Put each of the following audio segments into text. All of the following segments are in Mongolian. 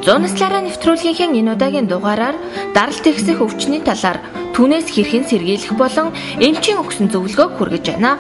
Зунаслаараа нэвтрүүлгийнхээ энэ удаагийн дугаараар даралт ихсэх өвчний талаар түүнээс хэрхэн сэргийлэх болон эмчийн өгсөн зөвлөгөөг хүргэж байна.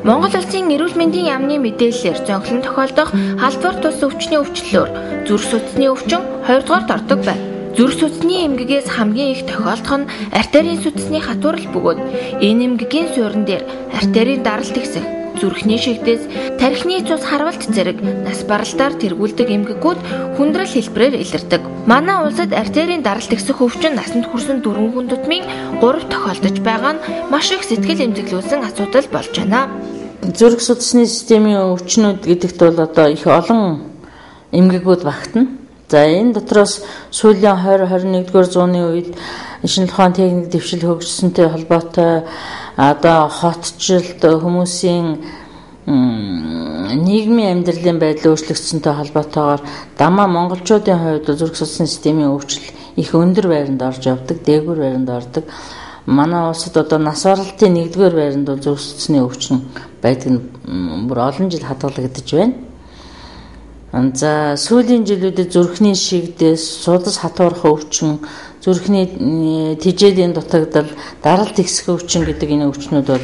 Монгол Улсын эрүүл мэндийн яамны мэдээллээр зонхлон тохиолдох халдвар тус өвчний өвчлөлөөр зүрх судасны өвчин 2 дугаарт ордог байна. Зүрх судасны эмгэгээс хамгийн их тохиолдох нь артерийн судасны хатуурал бөгөөд энэ эмгэгийн суурин дээр артерийн даралт ихсэх, зүрхний шигдээс, тархины цус харвалт зэрэг нас баралтаар тэргүүлдэг эмгэгүүд хүндрэл хэлбэрээр илэрдэг. Манай улсад артерийн даралт ихсэх өвчин насанд хүрсэн 4 хүн тутмын 3 тохиолдож байгаа нь маш их сэтгэл эмзэглүүлсэн асуудал болж байна. Зүрх судасны системийн өвчнүүд гэдэгт бол одоо их олон эмгэгүүд багтана. За энэ дотроос сүүлийн 20 21-р зууны үед шинжлэх ухааны техник дэвшил хөгжсөнтэй холбоотой одоо хотчлолт хүмүүсийн нийгмийн амьдралын байдал өөрчлөгдсөнтэй холбоотойгоор дамаа монголчуудын хувьд зүрх судасны системийн өвчлөл их өндөр байранд орж явдаг, дээгүүр байранд ордог. Манай улсад одоо нас баралтын 1-р байранд бол зүрх судасны өвчин байдаг нь бүр олон жил хадгалагдаж байна. За сүүлийн жилүүдэд зүрхний шигдээс, судас хатуурах өвчин, зүрхний тэжээлийн дутагдал, даралт ихсэх өвчин гэдэг энэ өвчнүүд бол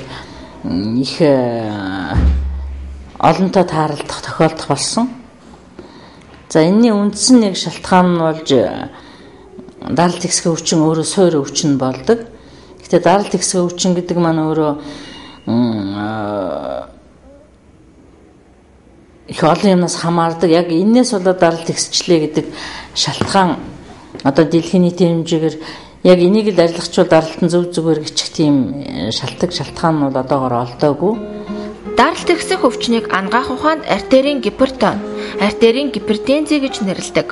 их олонтоо тааралдах тохиолдох болсон. За энэний үндсэн нэг шалтгаан нь болж даралт ихсэх өвчин өөрөө суур өвчин болдог. Гэхдээ даралт ихсэх өвчин гэдэг маань өөрөө их олон юмнаас хамаардаг. Яг энээс болоод даралт ихсчлээ гэдэг шалтгаан одоо дэлхийн нийтийн хэмжээгээр яг энийг л арилгачвал даралт нь зөв зүгээр гिचх тийм шалтгаан нь бол одоогор олдоогүй. Даралт ихсэх өвчнийг анагаах ухаанд артерийн гипертон, артерийн гипертензи гэж нэрлэдэг.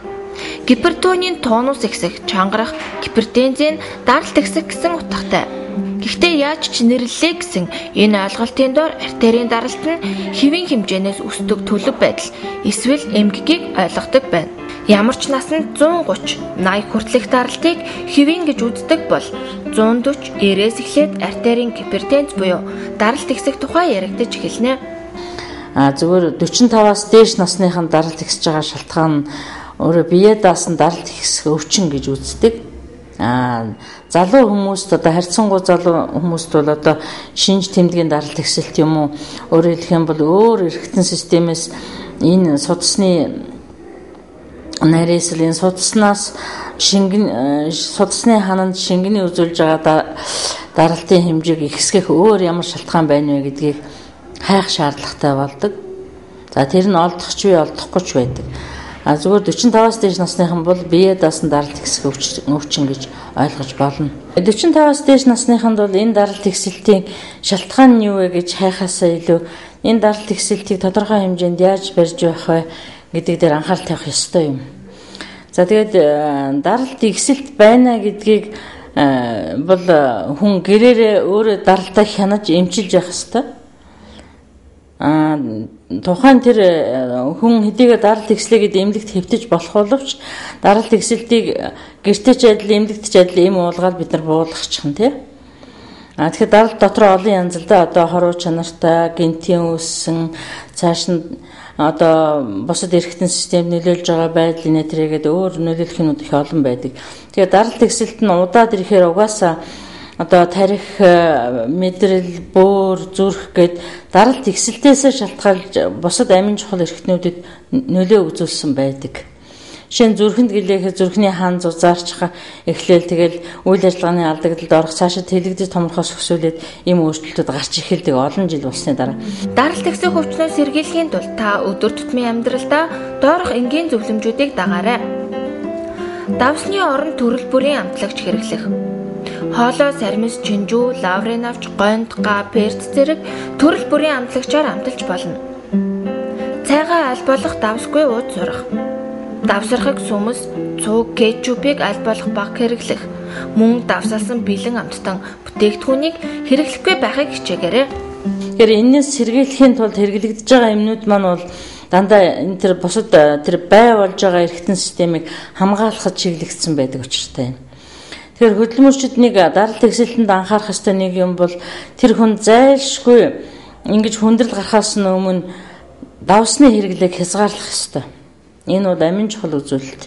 Гипертонийн тонус ихсэх, чангарах, гипертензи нь даралт ихсэх гэсэн утгатай. Гэхдээ яаж ч нэрлэлээ гэсэн энэ ойлголтын дор артерийн даралт нь хэвийн хэмжээнээс өсдөг төлөв байдал эсвэл эмгэгийг ойлгодог байна. Ямар ч насанд 130, 80 хүртэлх даралтыг хэвийн гэж үздэг бол 140, 90-ээс эхлээд артерийн гипертенз буюу даралт ихсэх тухай яригдаж эхэлнэ. Зүгээр 45-аас дээш насныхан даралт ихсэж байгаа шалтгаан нь өөрөө бие даасан даралт ихсэх өвчин гэж үздэг. Залуу хүмүүст одоо харьцангуй залуу хүмүүст бол одоо шинж тэмдгийн даралт ихсэлт юм уу, өөрөөр хэлэх юм бол өөр эргэтэн системээс энэ судасны нарийсэл, энэ судаснаас шингэн судасны хананд шингэний үзүүлж байгаа даралтын хэмжээг ихсгэх өөр ямар шалтгаан байна вэ гэдгийг хайх шаардлагатай болдог. За тэр нь олдох ч бий, олдохгүй ч байдаг. Зүгээр 45-аас дээш насныхан бол бие даасан даралт ихсэх өвчин гэж ойлгож болно. 45-аас дээш насныханд бол энэ даралт ихсэлтийн шалтгаан нь юу вэ гэж хайхаасаа илүү энэ даралт ихсэлтийг тодорхой хэмжээнд яаж барьж явах вэ гэдэг дээр анхаарал тавих ёстой юм. За тэгээд даралт ихсэлт байна гэдгийг бол хүн гэрээрээ өөрөө даралтаа хянаж эмчилж явах ёстой. Тухайн тэр хүн хэдийгээр даралт ихслээ гэдэг эмнэлэгт хэвтэж болох боловч даралт ихсэлтийг гэртээ ч адил, эмнэлэгт ч адил эм уулгаад бид нар буулгачихна тий. Тэгэхээр даралт дотор олон янз л да, одоо хоруу чанартай, гентийн үүссэн, цааш нь одоо бусад эргэтэн системд нөлөөлж байгаа байдал инээ тэргээд өөр нөлөөлөх юмуд их олон байдаг. Тэгэхээр даралт ихсэлт нь удаад ирэхээр угаасаа одоо тарих, мэдрэл, бөөр, зүрх гээд даралт ихсэлтээсээ шалтгаалж бусад амин чухал эрхтнүүдэд нөлөө үзүүлсэн байдаг. Жишээ нь зүрхэнд гэлээхэд зүрхний хан зузаарчих эхлээл тэгэл үйл ажиллагааны алдагдлалд орох, цаашид тэлэгдэж томрохоос өсвөлээд ийм өөрчлөлтүүд гарч эхэлдэг олон жил болсны дараа. Даралт ихсэх өвчнөөс сэргийлэхийн тулд та өдөр тутмын амьдралдаа доорх энгийн зөвлөмжүүдийг дагаарай. Давсны орон төрөл бүрийн амтлагч хэрэглэх. Хоолой, сармис, чинжүү, лаврын навч, гонд, га, перц зэрэг төрөл бүрийн амтлагчаар амталж болно. Цайгаа аль болох давсгүй ууж сурах. Давсархаг сүмэс, цуг, кетчупыг аль болох бага хэрэглэх. Мөн давсалсан бэлэн амттан бүтээгдэхүүнийг хэрэглэхгүй байхыг хичээгээрэй. Тэгэхээр энэс сэргийлэхийн тулд хэрэглэгдэж байгаа юмнууд маань бол дандаа энэ төр бусад тэр бай болж байгаа эргэтэн системийг хамгаалахад чиглэгдсэн байдаг учиртай юм. Тэгэхээр хөдөлмөрчд нэг даралт ихсэлтэнд анхаарах ёстой нэг юм бол тэр хүн зайлшгүй ингэж хүндрэл гарахаас өмнө давсны хэрэглээг хязгаарлах ёстой. Энэ бол амин чухал үзүүлэлт.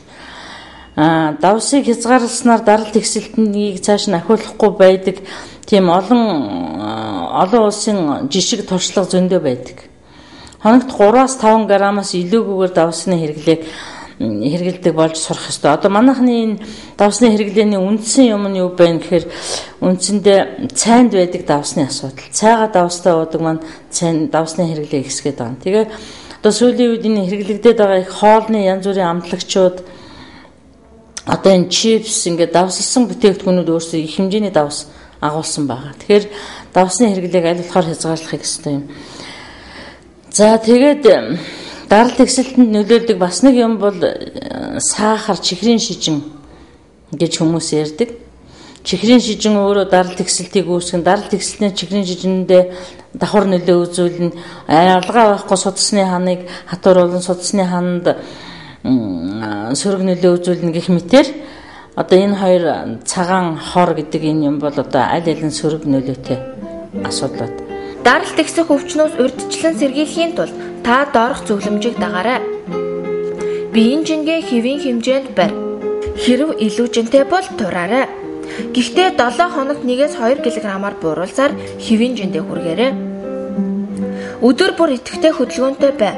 Давсыг хязгаарласнаар даралт ихсэлтнийг цааш нь ахиулахгүй байдаг тийм олон улсын жишг туршлага зөндөө байдаг. Хоногт 3-5 грамаас илүүгүйгээр давсны хэрэглээг хэрэглэдэг болж сурах ёстой. Одоо манайхны энэ давсны хэрэглээний үндсэн юм нь юу байна гэхээр үндсэндээ цайнд байдаг давсны асуудал. Цайгаа давстай уудаг маань цайн давсны хэрэглээ ихсгээд байгаа. Тэгээ одоо сүүлийн үед энэ хэрэглэгдээд байгаа их хоолны янз бүрийн амтлагчуд одоо энэ чипс ингээд давсалсан бүтээгдэхүүнүүд өөрсдөө их хэмжээний давс агуулсан байгаа. Тэгэхээр давсны хэрэглээг аль болохоор хязгаарлахыг ёстой юм. За тэгээд даралт ихсэлтэнд нөлөөлдөг бас нэг юм бол сахар, чихрийн шижин гэж хүмүүс ярьдаг. Чихрийн шижин өөрөө даралт ихсэлтийг үүсгэн, даралт ихсэлтний чихрийн шижиндээ давхар нөлөө үзүүлнэ. Алгаа байхгүй судасны ханыг хатууруулан судасны ханд сөрөг нөлөө үзүүлнэ гэх мэтэр одоо энэ хоёр цагаан хор гэдэг энэ юм бол одоо аль аль нь сөрөг нөлөөтэй асуудлууд. Даралт ихсэх өвчнөөс урьдчилан сэргийлэхийн тулд та доорх зөвлөмжийг дагаарай. Биеийн жингээ хэвийн хэмжээнд барь. Хэрв илүү жинтэй бол тураарай. Гэхдээ 7 хоногт 1-2 кг-аар бууруулсаар хэвийн жиндээ хүргээрэй. Өдөр бүр идэвхтэй хөдөлгөөнтэй бай.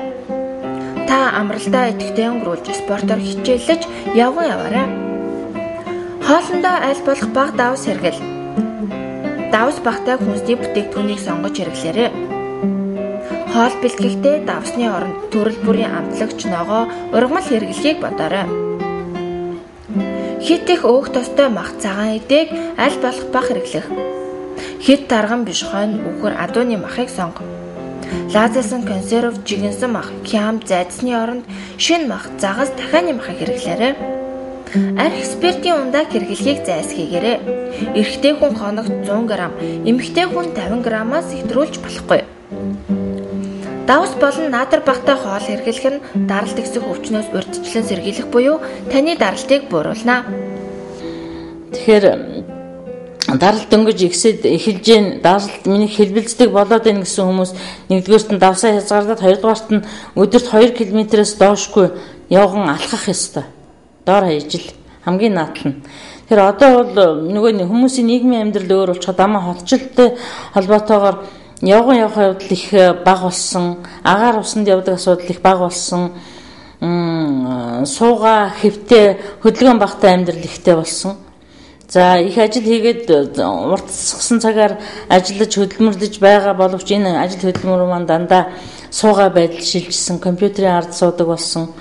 Та амралтаа идэвхтэй өнгөрүүлж, спортоор хичээллэж явган яваарай. Хоолндоо аль болох бага давс хэрэгэл. Давс багатай хүнсний бүтээгдэхүүнийг сонгож хэрэглээрэй. Хоол бэлтгэхдээ давсны оронд төрөл бүрийн амтлагч ногоо, ургамал хэрэглэхийг бодоорой. Хит их өөх тостой мах, цагаан эдээг аль болох бага хэрэглэх. Хит тарган биш хойно үхэр адууны махыг сонго. Лаазалсан консерв, жигэнсэн мах, хям, зайдсны оронд шинэ мах, загас, дахианы махыг хэрэглээрэй. Арх спиртийн ундааг хэрэглэхийг зайлсхийгээрэй. Эрэгтэй хүн хоногт 100 г, эмэгтэй хүн 50 г-аас хэтрүүлж болохгүй. Давс болон наатар багатай хоол хэрэглэх нь даралт ихсэх өвчнөөс урьдчилан сэргийлэх буюу таны даралтыг бууруулна. Тэгэхээр даралт дөнгөж ихсэд эхэлж гэн даралт миний хэлбэлздэг болоод байна гэсэн хүмүүс нэгдүгээрт нь давсаа хязгаарлаад, хоёрдугаарт нь өдөрт 2 км-ээс доошгүй явган алхах ёстой. Доор хаяж л хамгийн наатал нь. Тэгэхээр одоо бол нөгөө хүмүүсийн нийгмийн амьдрал өөр болчиход дамаа хотчлолтой холбоотойгоор явган явах явдал их бага болсон, агаар усанд явдаг асуудал их бага болсон, суугаа хэвтэй хөдөлгөөн багатай амьдрал ихтэй болсон. За их ажил хийгээд уртсгсан цагаар ажиллаж хөдөлмөрлөж байгаа боловч энэ ажил хөдөлмөр маань дандаа суугаа байдал шилжсэн, компьютерийн ард суудаг болсон.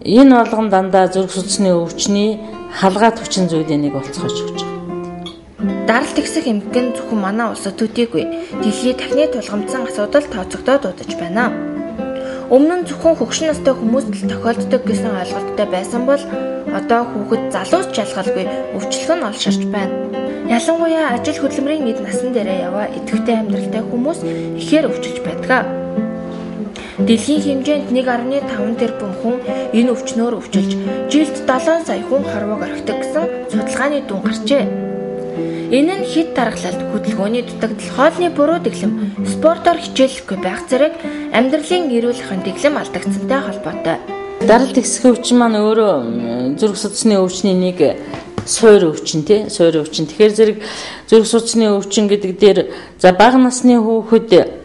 Энэ болгон дандаа зүрх судасны өвчний халгаа төвчин зүйлийн нэг болцгооч өгч байгаа. Даралт ихсэх эмгэг нь зөвхөн манай улсад төдийгүй дэлхийд дахны тулгамдсан асуудал тооцогдоод удаж байна. Өмнө нь зөвхөн хөгшин настай хүмүүст л тохиолддог гэсэн ойлголттой байсан бол одоо хүүхэд залуус ч ялгалгүй өвчлөх нь олширч байна. Ялангуяа ажил хөдөлмөрийн эд насан дээрээ яваа идэвхтэй амьдралтай хүмүүс ихээр өвчилж байдаг. Дэлхийн хэмжээнд 1.5 тэрбум хүн энэ өвчнөөр өвчилж, жилд 7 сая хүн хорвоог орхидог гэсэн судалгааны дүн гарчээ. Энэ нь хит тархалт, хөдөлгөөний дутагдал, хоолны буруу дэглэм, спортоор хичээллэхгүй байх зэрэг амьдралын эрүүл ахуйн дэглэм алдагдсантай холбоотой. Даралт ихсэх өвчин маань өөрөө зүрх судасны өвчний нэг суур өвчин тий, суур өвчин. Тэгэхээр зэрэг зүрх судасны өвчин гэдэг дээр за бага насны хүүхэд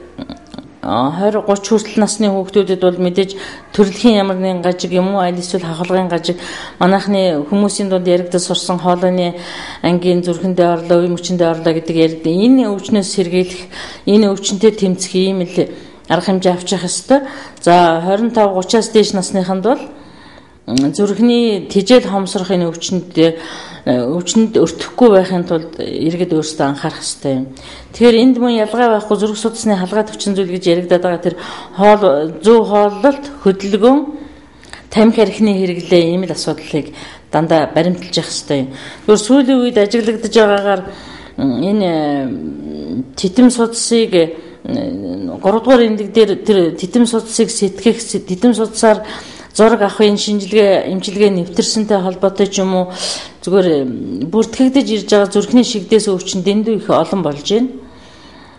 20 30 хүртэл насны хүүхдүүдэд бол мэдээж төрөлхийн ямар нэгэн гажиг юм уу аль эсвэл хахалгын гажиг манайхны хүмүүсийн дунд яригдаж сурсан хоолойны ангийн зүрхэндээ орлоо, үе мөчөндөө орлоо гэдэг яригдана. Энэ өвчнөөс сэргийлэх, энэ өвчнөд тэмцэх ийм л арга хэмжээ авчих ёстой. За 25 30-аас дээш насныханд бол зүрхний тэжээл хомсрох энэ өвчнөд өртөхгүй байхын тулд иргэд өөрсдөө анхаарах ёстой юм. Тэгэхээр энд мөн ялгаа байхгүй зүрх судасны халгай төвчин зүйл гэж яригадаад байгаа тэр хоол, зөв хооллолт, хөдөлгөөн, тамхи архины хэрэглээ ийм л асуудлыг дандаа баримталж явах ёстой юм. Тэгвэр сүүлийн үед ажиглагдаж байгаагаар энэ титэм судасыг 3 дугаар эмнэлэг дээр тэр титэм судасыг сэтгэх, титэм судасаар зураг авах энэ шинжилгээ, эмчилгээ нэвтэрсэнтэй холбоотой ч юм уу зүгээр бүртгэгдэж ирж байгаа зүрхний шигдээс өвчин дэндүү их олон болж байна.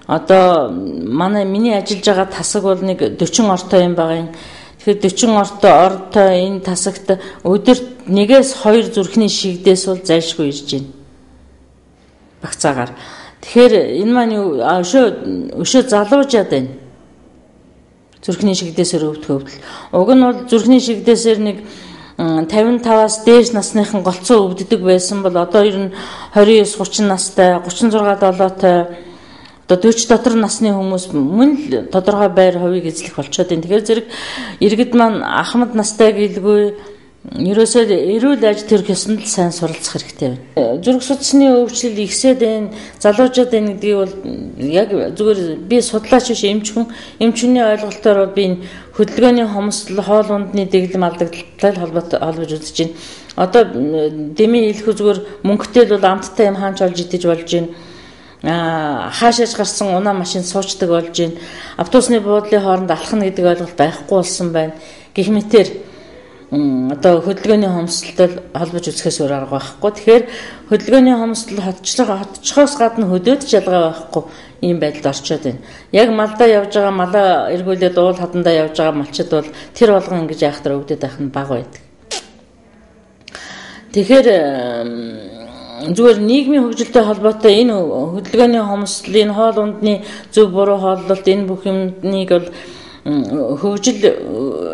Одоо манай миний ажиллаж байгаа тасаг бол нэг 40 ортой юм байгаа юм. Тэгэхээр 40 ортой энэ тасагт өдөрт 1-2 зүрхний шигдээс бол зайлшгүй ирж байна. Багцаагаар. Тэгэхээр энэ маань өшөө залуужаад байна. Зүрхний шигдээсээр өвдөх өвдөл. Уг нь бол зүрхний шигдээсээр нэг 55-аас дээш насныхан голцоо өвддөг байсан бол одоо ер нь 29, 30 настай, 36, 7-тай одоо 40 дотор насны хүмүүс мөн л тодорхой байр хувийг эзлэх болчиход байна. Тэгэхээр зэрэг иргэд маань ахмад настай гэлгүй ерөөсөө эрүүл аж төрөх ёсонд л сайн суралцах хэрэгтэй байна. Зүрх судасны өвчлөл ихсээд байна, залуучууд байна гэдгийг бол яг зүгээр би судлаач биш эмч хүн, эмчний ойлголтоор бол би энэ хөдөлгөөний хомсдол, хоол ундны дэглэм алдагдaltaй холбож үзэж байна. Одоо дэмий хэлэхүү зүгээр мөнгөтэй л бол амттай юм хаанч олж идэж болж байна. Хаашаач гарсан унаа машин суучдаг болж байна. Автобусны буудлын хооронд алхна гэдэг ойлголт байхгүй болсон байна. Гэх мэтэр одоо хөдөлгөөний хомсдолтой холбож үзэхээс өөр арга байхгүй. Тэгэхээр хөдөлгөөний хомсдол хотчхоос гадна хөдөөд ч ялгаа байхгүй ийм байдалд орчод байна. Яг малдаа явж байгаа, малаа эргүүлээд уул хадандаа явж байгаа малчид бол тэр болгон ингэж яахтар өвдөд байх нь бага байдаг. Тэгэхээр зүгээр нийгмийн хөгжилтэй холбоотой энэ хөдөлгөөний хомсдол, энэ хоол ундны зөв буруу хооллолт, энэ бүх юмныг бол хөгжил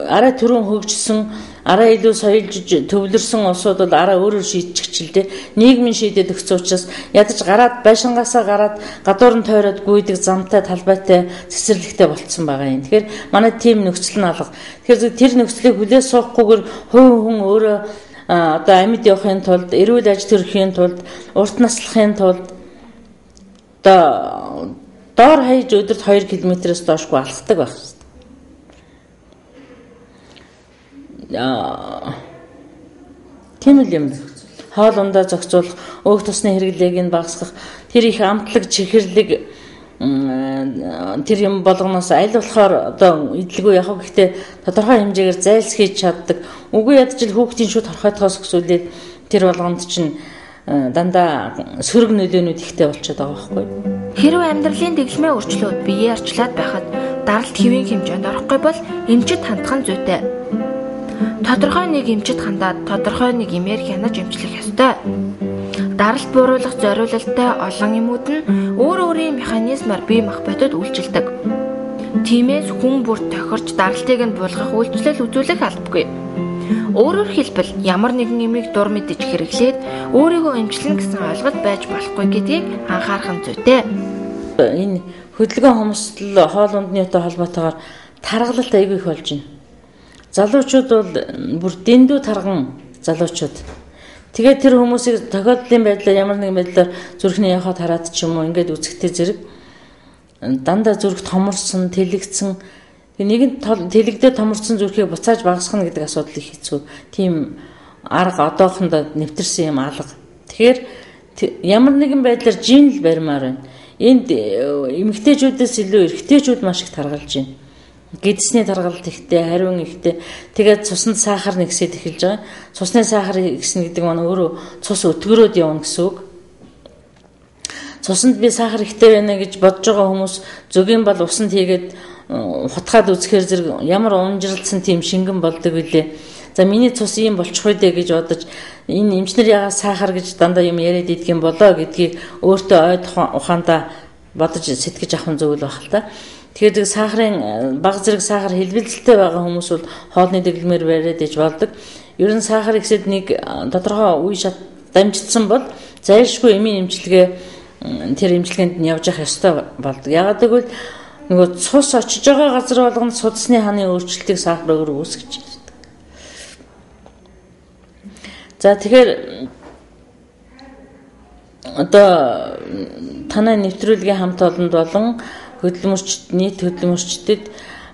арай түрүүн хөгжсөн, арай илүү соёлж төвлөрсөн улсууд бол арай өөрөөр шийдчихч л дээ. Нийгмийн шийдээд өгсөн учраас ядаж гараад байшингаасаа гараад гадуур нь тойроод гүйдэг замтай, талбайтай, цэцэрлэгтэй болцсон байгаа юм. Тэгэхээр манай тийм нөхцөл нь алга. Тэгэхээр тэр нөхцөлийг хүлээж суухгүйгээр хувь хүн өөрөө одоо амьд явахын тулд, эрүүл аж төрөхийн тулд, урт наслахын тулд одоо доор хаяж өдөрт 2 км-ээс доошгүй алхдаг байх хэрэгтэй. Тийм л юм. Хоол ундаа зохицуулах, өөх тусны хэрэглээг нь багасгах, тэр их амтлаг, чихэрлэг тэр юм болгоноос аль болохоор одоо идэлгүй яг гэхдээ тодорхой хэмжээгээр зайлсхийж чаддаг. Үгүй ядаж л хүүхдийн шүд хорхойтгоос өксүүлээд тэр болгонд чинь дандаа сөрөг нөлөөнүүд ихтэй болчиход байгаа байхгүй. Хэрвээ амьдралын дэглэмээ өөрчлөөд биеэ арчлаад байхад даралт хэвийн хэмжээнд орохгүй бол эмчит хандах нь зүйтэй. Тодорхой нэг эмчит хандаад тодорхой нэг эмээр хянаж эмчлэх ёстой. Даралт бууруулах зориулалттай олон эмүүд нь өөр өөрийн механизмаар бие махбодод үйлчилдэг. Тиймээс хүн бүр тохирч даралтыг нь буулгах үйлчлэл үзүүлэх албагүй. Өөрөөр хэлбэл ямар нэгэн эмийг дур мэдэж хэрэглээд өөрийгөө эмчлэнэ гэсэн ойлголт байж болохгүй гэдгийг анхаарах нь зүйтэй. Энэ хөдөлгөөн хомсдол, хоол унднытай холбоотойгоор таргалалт аягүй их болж байна. Залуучууд бол бүр дэндүү тарган залуучууд. Тэгээд тэр хүмүүсийг тохиолдлын байдлаар ямар нэгэн байдлаар зүрхний яхад хараад ч юм уу ингээд үзэхтэй зэрэг дандаа зүрх томорсон, тэлэгдсэн. Нэгэн тэлэгдээ томорсон зүрхийг буцааж багасгах гэдэг асуудал их хэцүү. Тийм арга одоохондоо нэвтэрсэн юм алга. Тэгэхээр ямар нэгэн байдлаар жин л барьмаар байна. Энд эмэгтэйчүүдээс илүү эрэгтэйчүүд маш их таргалж байна. Гэдэсний таргалт ихтэй, хариун ихтэй. Тэгээд цуснд сахар нэгсээд эхэлж байгаа. Цусны сахар ихсэн гэдэг маань өөрөө цус өтгөрөөд явна гэсэн үг. Цуснд би сахар ихтэй байна гэж бодож байгаа хүмүүс зөгийн бал усанд хийгээд хутгаад үзэхээр зэрэг ямар унжралдсан тийм шингэн болдог билээ. За миний цус ийм болчих үү дээ гэж бодож энэ эмчнэр ягаад сахар гэж дандаа юм яриад идэх юм болоо гэдгийг өөртөө ойд ухаандаа бодож сэтгэж авах нь зөв л байх л та. Тэгэхээр сахарын баг зэрэг сахар хэлбэлзэлтэй байгаа хүмүүс бол хоолны дэглэмээр бариад иж болдог. Ер нь сахар ихсэд нэг тодорхой үе шат дамжчихсан бол зайлшгүй эмийн эмчилгээ тэр эмчилгээнд нь явж явах ёстой болдог. Ягаад гэвэл нөгөө цус очиж байгаа газар болгонд судасны ханы өөрчлөлтийг сахар өөр үүсгэж ирдэг. За тэгэхээр одоо танай нэвтрүүлгийн хамт олонд болон хөдөлмөрчд, нийт хөдөлмөрчдөд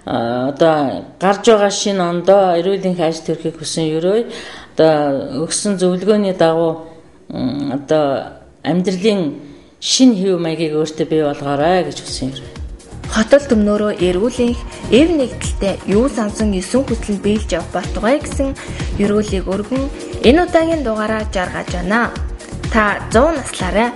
одоо гарч байгаа шинэ ондоо эрүүл энх аж төрхийг хүсэн ерөөе. Одоо өгсөн зөвлөгөөний дагуу одоо амьдралын шинэ хэв маягийг өөртөө бий болгоорой гэж хүсэн ерөөе. Хотол төмнөөрөө эрүүл энх, эв нэгдэлтэй юу сансан 9 хүсэл нь биелж явах болтугай гэсэн ерөөлийг өргөн энэ удаагийн дугаараа жаргаж байна. Та 100 наслаарай.